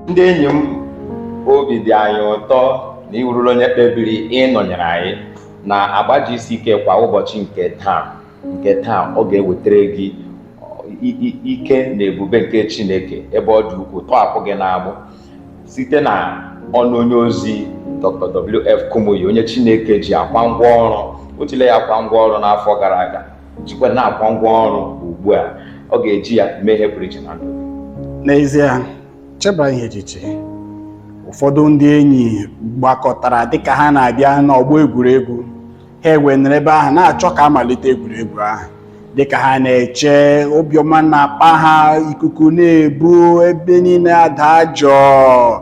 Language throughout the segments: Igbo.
Ndị enyi m, obi dị anyị ụtọ na ị wụrụla onye kpebiri ịnọnyere anyị na agba GCK kwa ụbọchị nke taa. Nke taa ọ ga-ewetara gị ike na ebube nke Chineke ebe ọ dị ukwuu, tọhapụ gị n'agbụ site na ọnụ onye ozi Dr. W.F. Kumuyi, onye Chineke ji akwa ngwa ọrụ. O tile ya akwa ngwa ọrụ n'afọ gara aga, jikwa na-akwa ngwa ọrụ ugbu a. Ọ ga-eji ya mee ihe pụrụ iche na ndụ gị. N'ezie, chebara ihe echiche. Ụfọdụ ndị enyi gbakọtara dịka ha na-abịa n'ọgbọ egwuregwu. Ha ewenere ebe ahụ na-achọ ka amalite egwuregwu ahụ. Dịka ha na-eche, obiọma na-akpa ha, ikuku na-ebu, ebe niile ada jụụ,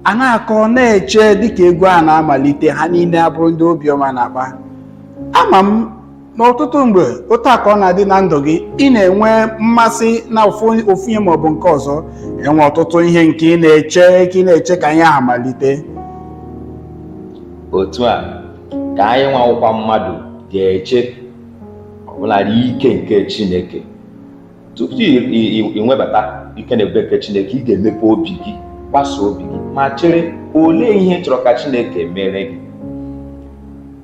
a na-akọ na-eche. Dịka egwu ahụ na-amalite, ha niile abụrụ ndị obiọma na-akpa. Ama m n'ọtụtụ mgbe otu a ka ọ na-adị na ndụ gị. Ị na-enwe mmasị na ofu ihe maọbụ nke ọzọ, enwe ọtụtụ ihe nke ị na-eche, ka ị na-eche ka ihe ahụ malite. Otu a ka anyị nwawụkwa mmadụ ga-eche ọbụladị ike nke Chineke. Tupu ị nwebata ike na ebube nke Chineke, ị ga-emepe obi gị, gbasa obi gị ma chere. Olee ihe ị chọrọ ka Chineke mere gị?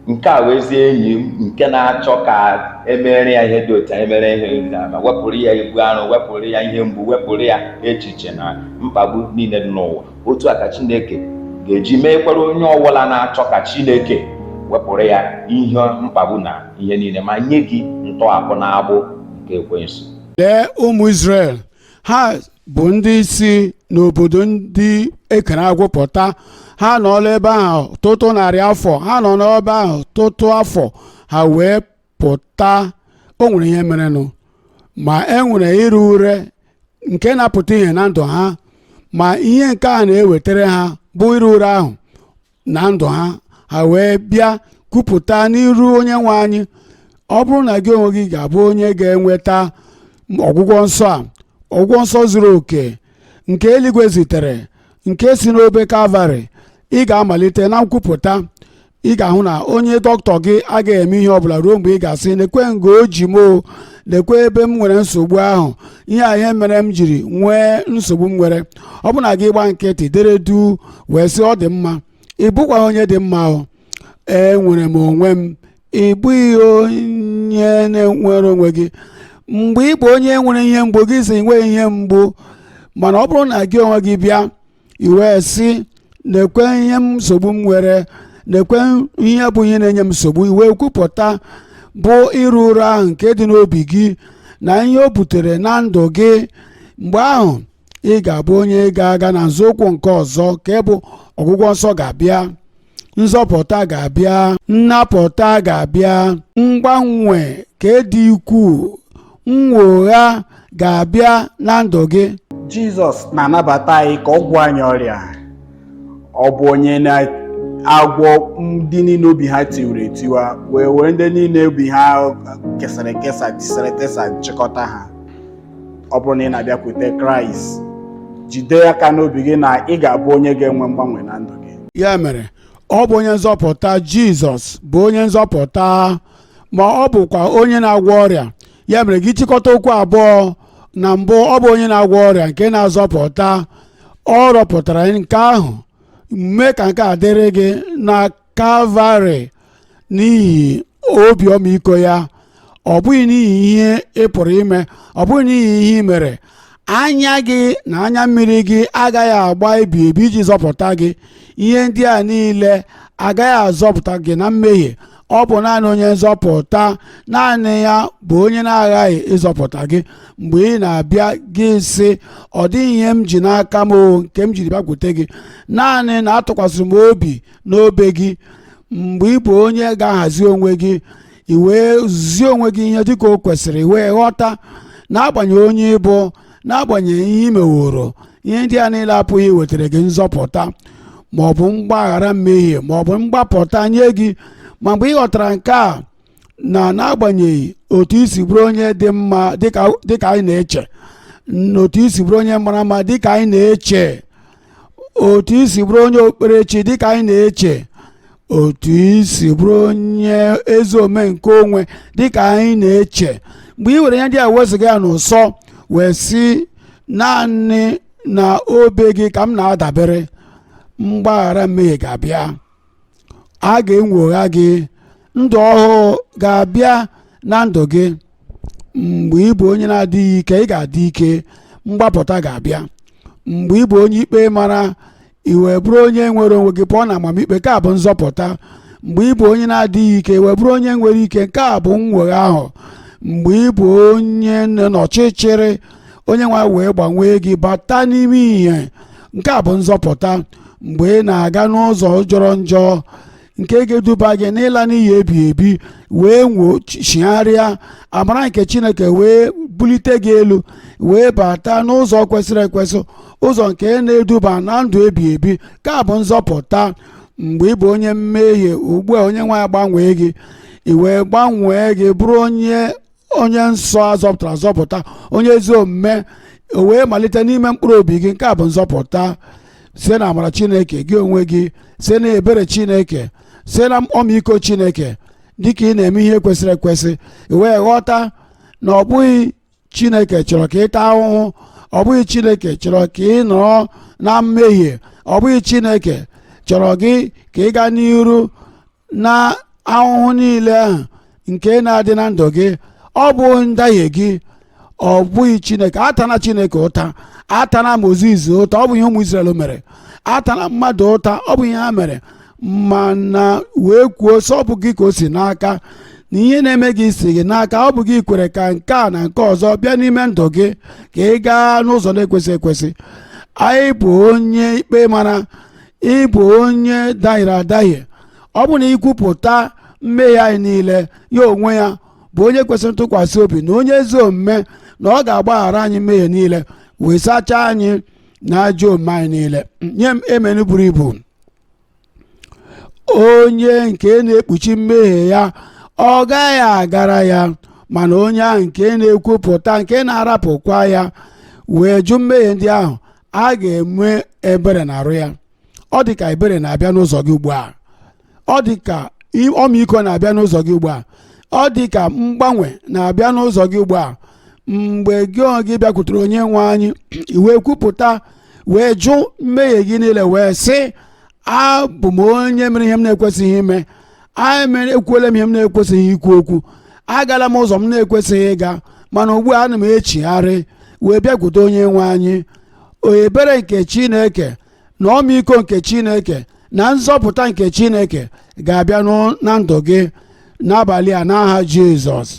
Nke a wee zie enyi m nke na-achọ ka emere ya ihe dị otu a, emere ihe dị ma wepụrụ ya ibu arụ, wepụrụ ya ihe mgbu, wepụrụ ya echiche na mkpagbu niile dị n'ụwa. Otu a ka Chineke ga-eji meekwara onye ọbụla na-achọ ka Chineke wepụrụ ya ihe mkpagbu na ihe niile ma nye gị ntọhapụ n'agbụ nke ekwensu. Lee ụmụ Izrel, ha bụ ndị si n'obodo ndị ekere agbụ pụta. Ha nọọla ebe ahụ tụtụ narị afọ, ha nọ n'ebe ahụ tụtụ afọ, ha wee pụta. O nwere ihe merenụ, ma e nwere ire ure nke na-apụta ihe na ndụ ha. Ma ihe nke a na-ewetara ha bụ ire ure ahụ na ndụ ha. Ha wee bịa kwupụta n'iru onye nwe anyị. Ọ bụrụ na gị onwe gị ga-abụ onye ga-enweta ọgwụgwọ nsọ a, ọgwụgwọ nsọ zuru oke nke eluigwe zitere, nke si n'obe Kalvarị, ị ga-amalite na nkwupụta. Ị ga-ahụ na onye dọkịta gị agaghị eme ihe ọbụla ruo mgbe ị ga-asị, "Lekwe nga o ji m o, lekwe ebe m nwere nsogbu ahụ, ihe a ihe mere m jiri nwee nsogbu m nwere." Ọ bụ na gị gba nkịtị, dere duu, wee sị, "Ọ dị mma," ị bụkwa onye dị mma. O enwere m onwe m, ị bụghị onye na-enwere onwe gị. Mgbe ị bụ onye nwere ihe mgbu, gị sị nweghị ihe mgbu. Mana ọ bụrụ na gị onwe gị bịa, i wee sị, "Lekwe ihe nsogbu m nwere, lekwe ihe bụ ihe na-enye m nsogbu," i wee kwupụta bụ iru ụra ahụ nke dị n'obi gị na ihe o butere na ndụ gị, mgbe ahụ ị ga-abụ onye ga-aga na nzọụkwụ nke ọzọ, ka bụ ọgwụgwọ nsọ ga-abịa, nzọpụta ga-abịa, nnapụta ga-abịa, mgbanwe ka dị ukwuu, nnwogha ga-abịa na ndụ gị. Jizọs na-anabata anyị ka ọ gwọọ anyị ọrịa. Ọ bụ onye na-agwọ ndị niile obi ha tiwara etiwa, wee were ndị niile obi ha kesara ekesa, tisara etesa, chịkọta ha. Ọ bụrụ na ị na-abịakwute Kraịst, jide aka n'obi gị na ị ga-abụ onye ga-enwe mgbanwe na ndụ gị. Ya mere, ọ bụ onye nzọpụta. Jizọs bụ onye nzọpụta, ma ọ bụkwa onye na-agwọ ọrịa. Ya mere, gị chịkọta okwu abụọ. Na mbụ, ọ bụ onye na-agwọ ọrịa nke na-azọpụta. Ọ rọpụtara nke ahụ, mee ka nke a dịrị gị na Kalvarị n'ihi obi ọmịiko ya. Ọ bụghị n'ihi ihe ị pụrụ ime, ọ bụghị n'ihi ihe ị mere. Anya gị na anya mmiri gị agaghị agba ebi ebi iji zọpụta gị. Ihe ndị a niile agaghị azọpụta gị na mmehie. Ọ bụ naanị onye nzọpụta, naanị ya bụ onye na-aghaghị ịzọpụta gị. Mgbe ị na-abịa, gị sị, "Ọ dịghị ihe m ji n'aka m o nke m jiri bịakwute gị, naanị na atụkwasịrị m obi n'obe gị." Mgbe ị bụ onye ga-ahazi onwe gị, i wee zie onwe gị ihe dịka o kwesịrị, wee ghọta, n'agbanyeghị onye ị bụ, n'agbanyeghị ihe ị meworo, ihe ndị a niile apụghị iwetara gị nzọpụta ma ọ bụ mgbaghara mmehie ma ọ bụ mgbapụta nye gị. Ma mgbe ị ghọtara nke a, na n'agbanyeghị otu isi bụrụ onye dị mma dịka anyị na-eche, na otu isi bụrụ onye mara mma dịka anyị na-eche, otu isi bụrụ onye okpukperechi dịka anyị na-eche, otu isi bụrụ onye ezi ome nke onwe dịka anyị na-eche, mgbe ị were ihe ndị a wezụga ya n'ụsọ, wee sị naanị Na obe gị ka m na-adabere. Mgbaghara mmehie ga-abịa, a ga-enwogha gị, ndụ ọhụụ ga-abịa na ndụ gị. Mgbe ị bụ onye na-adịghị ike, ị ga-adị ike, mgbapụta ga-abịa. Mgbe ị bụ onye ikpe mara, i wee bụrụ onye nwere onwe gị pụọ na amamikpe, nke a bụ nzọpụta. Mgbe ị bụ onye na-adịghị ike, wee bụrụ onye nwere ike, nke a bụ nnwogha ahụ. Mgbe ị bụ onye nọ n'ọchịchịrị, onye nwe wee gbanwee gị bata n'ime ihe, nke a bụ nzọpụta. Mgbe ị na-aga n'ụzọ jọrọ njọ nke ga-eduba gị n'ịla n'iyi ebi ebi, wee chigharịa, amara nke Chineke wee bulite gị elu, wee bata n'ụzọ kwesịrị ekwesị, ụzọ nke na-eduba na ndụ ebi ebi, nke a bụ nzọpụta. Mgbe ị bụ onye mmehie, ugbu a onye nwe gbanwee gị, i wee gbanwee gị bụrụ onye nsọ azọpụtara azọpụta, onye ezi omume, o wee malite n'ime mkpụrụ obi gị, nke a bụ nzọpụta. Site na amara Chineke gị onwe gị, site na ebere Chineke, site na ọmịiko Chineke, dịka ị na-eme ihe kwesịrị ekwesị, i wee ghọta na ọ bụghị Chineke chọrọ ka ị taa ahụhụ, ọ bụghị Chineke chọrọ ka ị nọrọ na mmehie, ọ bụghị Chineke chọrọ gị ka ị gaa n'iru na ahụhụ niile ahụ nke na-adị na ndụ gị. Ọ bụ ndahie gị, ọ bụghị Chineke. Atana Chineke ụta, atana Mozis ụta, ọ bụ ihe ụmụ Izrel mere. Atana mmadụ ụta, ọ bụ ihe ha mere. Mana wee kwuo sọ ọ bụ gị ka o si n'aka, na ihe na-eme gị si gị n'aka, ọ bụ gị kwere ka nke a na nke ọzọ bịa n'ime ndụ gị, ka ị gaa n'ụzọ na-ekwesị ekwesị. Anyị bụ onye ikpe mara, ị bụ onye dahiere adahie. Ọ bụ na ikwupụta mmehie anyị niile, ya onwe ya bụ onye kwesịrị ntụkwasị obi na onye ezi omume, na ọ ga-agbaghara anyị mmehie niile, wee sachaa anyị na ajọ omume anyị niile. Nye m emenu buru ibu. Onye nke na-ekpuchi mmehie ya, ọ gaghị agara ya, mana onye ahụ nke na-ekwupụta, nke na-arapụkwa ya, wee jụ mmehie ndị ahụ, a ga-enwe ebere na-arụ ya. Ọ dị ka ebere na-abịa n'ụzọ gị ugbu a, ọ dị ka ọmịiko na-abịa n'ụzọ gị ugbu a, ọ dị ka mgbanwe na-abịa n'ụzọ gị ugbu a. Mgbe gị onwe gị bịakwutere onye nwe anyị, i wee kwupụta, wee jụ mmehie gị niile, wee sị, abụ m onye mere ihe m na-ekwesịghị ime, ekwuola m ihe m na-ekwesịghị ikwu okwu, agala m ụzọ m na-ekwesịghị ịga, mana ugbu a ana m echigharị wee bịakwute onye nwe anyị. Ebere nke Chineke na ọmịiko nke Chineke na nzọpụta nke Chineke ga-abịa na ndụ gị n'abalị a n'aha Jizọs.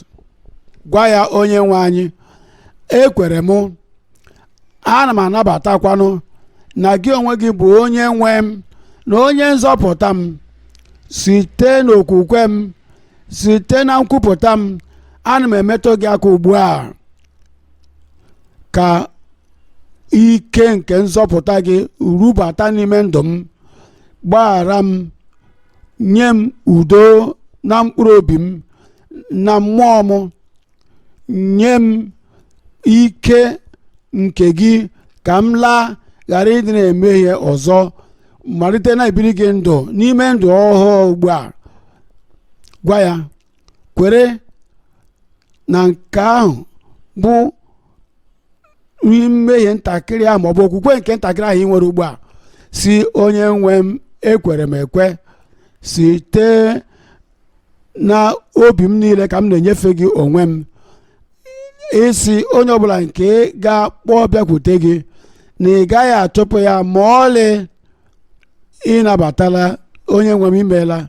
Gwa ya, onye nwe anyị, ekwere m, ana m anabatakwanụ na gị onwe gị bụ onye nwe m na onye nzọpụta m. Site n'okwukwe m, site na nkwupụta m, ana m emetụ gị aka ugbu a ka ike nke nzọpụta gị rubata n'ime ndụ m, gbaghara m, nye m udo na mkpụrụ obi m na mmụọ m, nye m ike nke gị ka m laa ghara ịdị na-emehie ọzọ, malite na-ebiri gị ndụ n'ime ndụ ọhụụ ugbu a. Gwa ya, kwere na nke ahụ bụ mmehie ntakịrị ahụ maọbụ okwukwe nke ntakịrị ahụ ị nwere ugbu a. Si, onye nwe m, ekwere m ekwe, site na obi m niile ka m na-enyefe gị onwe m. Isi onye ọbụla nke ga-akpọ bịakwute gị na ị gaghị achụpụ ya ma ọlị. Ịnabatala onye nwe m, imeela.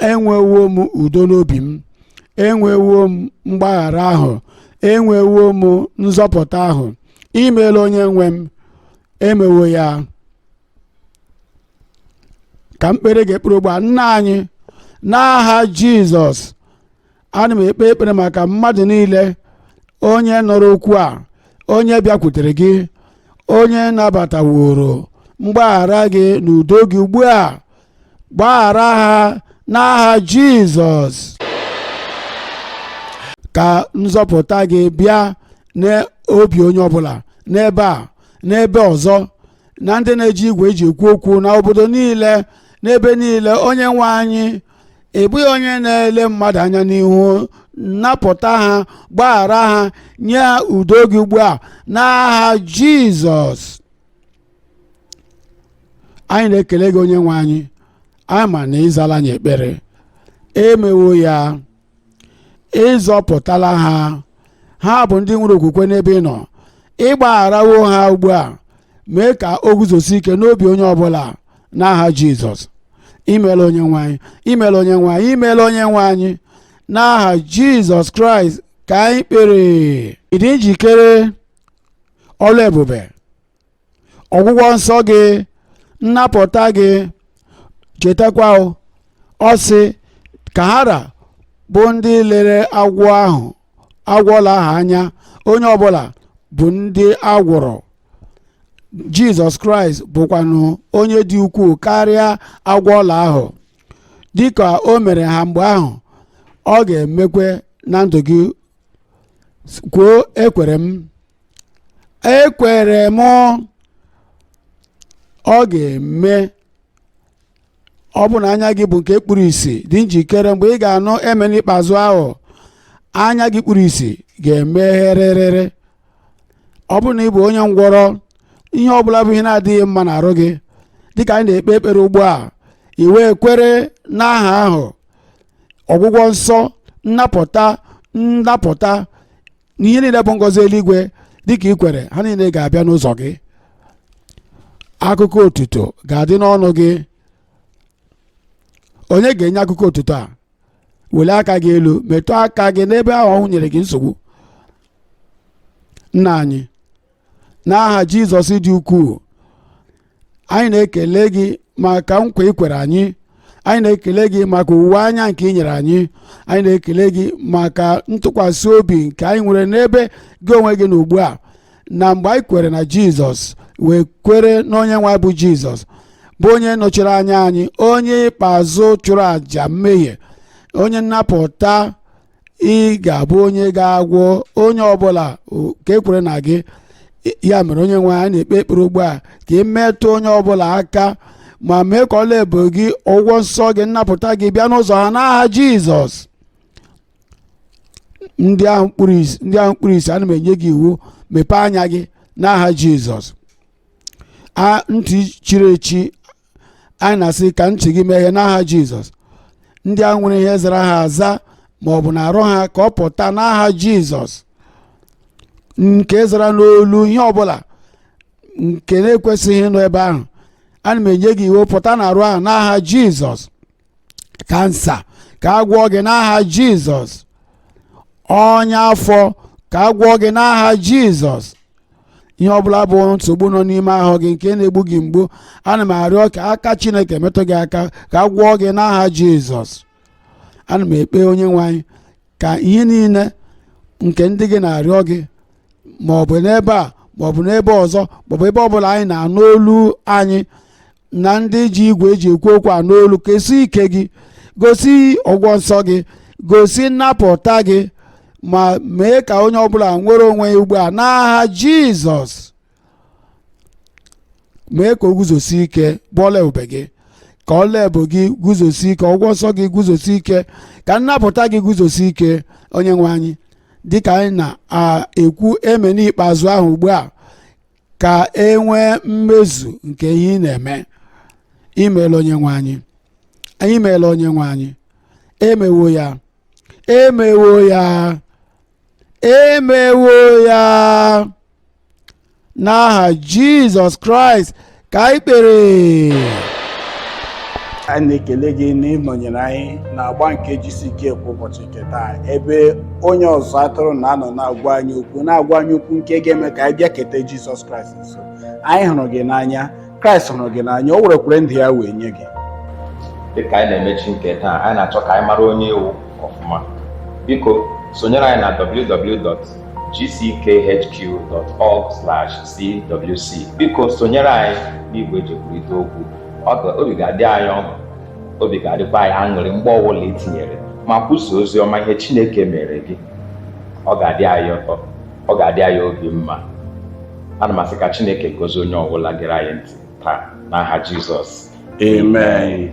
Enwewo m udo n'obi m, enwewo m mgbaghara ahụ, enwewo m nzọpụta ahụ. Imeela onye nwe m, emewo ya. Ka m kpere gị ekpere ugbu a. Nna anyị, n'aha Jizọs, ana m ekpe ekpere maka mmadụ niile onye nụrụ okwu a, onye bịakwutere gị, onye nabataworo mgbaghara gị na udo gị ugbu a. Gbaghara ha n'aha Jizọs. Ka nzọpụta gị bịa n'obi onye ọbụla n'ebe a, n'ebe ọzọ, na ndị na-eji igwe eji ekwu okwu na obodo niile, n'ebe niile. Onye nwe anyị, ị bụghị onye na-ele mmadụ anya n'ihu. Napụta ha, gbaghara ha, nye ha udo gị ugbu a n'aha Jizọs. Anyị na-ekele gị, onye nwe anyị. Anyị ma na ịzala anyị ekpere. Emewo ya, ịzọpụtala ha. Ha bụ ndị nwere okwukwe n'ebe ị nọ. Ịgbagharawo ha ugbu a. Mee ka o guzosi ike n'obi onye ọbụla n'aha Jizọs. Imeela, onye nwe anyị. Imeela, onye nwe anyị. Imeela, onye nwe anyị. N'aha Jizọs Kraịst ka anyị kpere. Ị dị njikere? Ọlụ ebube, ọgwụgwọ nsọ gị, nnapụta gị. Chetakwa, ọ sị ka hara bụ ndị lere agwọ ahụ, agwọla ahụ anya, onye ọbụla bụ ndị agwọrọ. Jizọs Kraịst bụkwanụ onye dị ukwuu karịa agwọla ahụ. Dịka o mere ha mgbe ahụ, ọ ga-emekwe na ndụ gị. Kwuo, "Ekwere m, ekwere m." Ọ ga-eme. Ọ bụ na anya gị bụ nke kpuru ìsì, dị njikere mgbe ị ga-anụ eme n'ikpeazụ ahụ, anya gị kpuru ìsì ga-emegherịrịrị. Ọ bụrụ na ị bụ onye ngwọrọ, ihe ọbụla bụ ihe na-adịghị mma n'arụ gị, dịka anyị na-ekpe ekpere ugbu a, i wee kwere n'aha ahụ, ọgwụgwọ nsọ, nnapụta, nnapụta na ihe niile bụ ngọzi eluigwe, dịka ị kwere, ha niile ga-abịa n'ụzọ gị. Akụkọ otuto ga-adị n'ọnụ gị. Onye ga-enye akụkọ otuto a? Welie aka gị elu, metụ aka gị n'ebe ahụ ọhụụ nyere gị nsogbu. Nna anyị, n'aha Jizọs dị ukwuu, anyị na-ekele gị maka nkwa ị kwere anyị. Anyị na-ekele gị maka uwe anya nke ị nyere anyị. Anyị na-ekele gị maka ntụkwasị obi nke anyị nwere n'ebe gị onwe gị na ugbu a, na mgbe anyị kwere na Jizọs, wee kwere n'onye nwe bụ Jizọs, bụ onye nọchiri anya anyị, onye ikpeazụ chụrụ àjà mmehie, onye nnapụta, ị ga-abụ onye ga-agwọ onye ọbụla ka e kwere na gị. Ya mere, onye nwe anyị, na-ekpe ekpere ugbu a ka ị metụ onye ọbụla aka ma mee ka ọla ebube gị, ụgwọ nsọ gị, nnapụta gị bịa n'ụzọ ha n'aha Jizọs. Ndị ahụ kpuru isi, ndị ahụ kpuru isi, ana m enye gị iwu, mepee anya gị n'aha Jizọs. A ntị chiri echi, anyị na-asị ka ntị gị meghee n'aha Jizọs. Ndị ahụ nwere ihe zara ha aza ma ọ bụ na-arụ ha, ka ọ pụta n'aha Jizọs. Nke zara n'olu, ihe ọbụla nke na-ekwesịghị ịnọ ebe ahụ, ana m enye gị iwu, pụta na arụ ahụ n'aha Jizọs. Kansa, ka a gwọọ gị n'aha Jizọs. Ọnya afọ, ka a gwọọ gị n'aha Jizọs. Ihe ọbụla bụ nsogbu nọ n'ime ahụ gị nke na-egbu gị mgbu, ana m arịọ ka aka Chineke metụ gị aka, ka a gwọọ gị n'aha Jizọs. Ana m ekpe, onye nwe anyị, ka ihe niile nke ndị gị na-arịọ gị, ma ọ bụ n'ebe a, ma ọ bụ n'ebe ọzọ, ma ọ bụ ebe ọbụla anyị na-anụ olu anyị, na ndị ji igwe eji ekwu okwu anụ olu, kesi ike gị, gosi ọgwọ nsọ gị, gosi nnapụta gị, ma mee ka onye ọbụla nwere onwe ya ugbu a n'aha Jizọs. Mee ka o guzosi ike bụ ọla ebube gị, ka ọla ebube gị guzosi ike, ọgwọ nsọ gị guzosi ike, ka nnapụta gị guzosi ike, onye nwe anyị. Dịka anyị na-ekwu eme n'ikpeazụ ahụ ugbu a, ka e nwee mmezu nke ihe ị na-eme. Imeela, onye nwe anyị. Anyị meela, onye nwe anyị. Emewo ya, emewo ya, emewo ya. N'aha Jizọs Kraịst ka anyị kpere. Anyị na-ekele gị na ịnọnyere anyị na-agba nke jisi ike kwa ụbọchị nke taa, ebe onye ọzụzụ atụrụ na-anọ na-agwa anyị okwu, na-agwa anyị okwu nke ga-eme ka anyị bịa keta Jizọs Kraịst nso. Anyị hụrụ gị n'anya. Kraịst hụrụ gị n'anya. O werekwere ndụ ya wee nye gị. Dịka anyị na-emechi nke taa, anyị na-achọ ka anyị mara onye ewu ọfụma. Biko sonyere anyị na www.gckhq.org/cwc. Biko sonyere anyị n'igwe eji ekwurịta okwu. Obi ga-adị anyị ọṅụ, obi ga-adịkwa anyị aṅụrị mgbe ọbụla i tinyere ma kwusa ozi ọma, ihe Chineke mere gị. Ọ ga-adị anyị ụtọ, ọ ga-adị anyị obi mma. Ana m asị ka Chineke gozie onye ọbụla gere anyị ntị taa n'aha Jizọs. Amen.